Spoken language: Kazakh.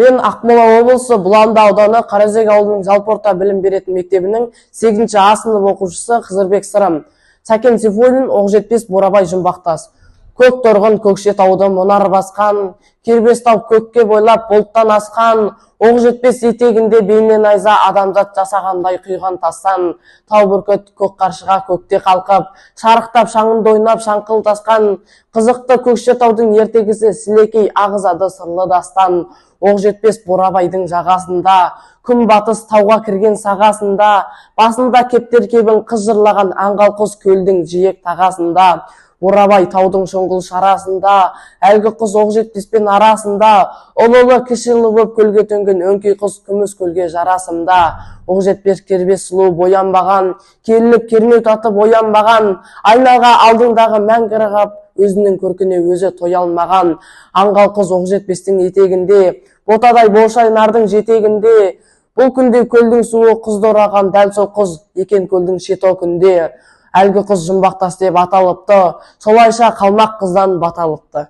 Мен Ақмола облысы Бұланды ауданы Қараөзек ауылының жалпы орта білім беретін мектебінің 8 А сынып оқушысы Қызырбек Сырым. Сәкен Сейфуллин, «Оқжетпес, Бурабай, Жұмбақтас». Көк торғын Көкшетауды мұнар басқан, кербез тау көкке бойлап бұлттан асқан, Оқжетпес етегінде бейне найза, адамзат жасағандай құйған тастан. Тау бүркіт, көк қаршыға көкте қалқып, шарықтап, шаңында ойнап, шаңқылдасқан. Қызықты Көкшетаудың ертегісі, сілекей ағызады сырлы дастан. Оқжетпес, Бурабайдың жағасында, күн батыс тауға кірген сағасында, басында кептер кебін қыз жырлаған аңғал құс көлдің жиек тағасында, Бурабай таудың шұңғыл шарасында, әлгі құс Оқжетпеспен арасында, ұлылы кішілі боп көлге төнген өңкей құс күміс көлге жарасымда. Оқжетпес кербез сұлу боянбаған, керіліп кернеу татып оянбаған, айнаға алдыңдағы мәңгі қарап, өзінің көркіне өзі тоя алмаған. Аңғал қыз Оқжетпестің етегінде, ботадай болшай нардың жетегінде, бұл күнде көлдің суы құзды ораған, дәл сол құз екен көлдің шеті күнде. Әлгі құз Жұмбақтас деп аталыпты, солайша қалмақ қыздан бата алыпты.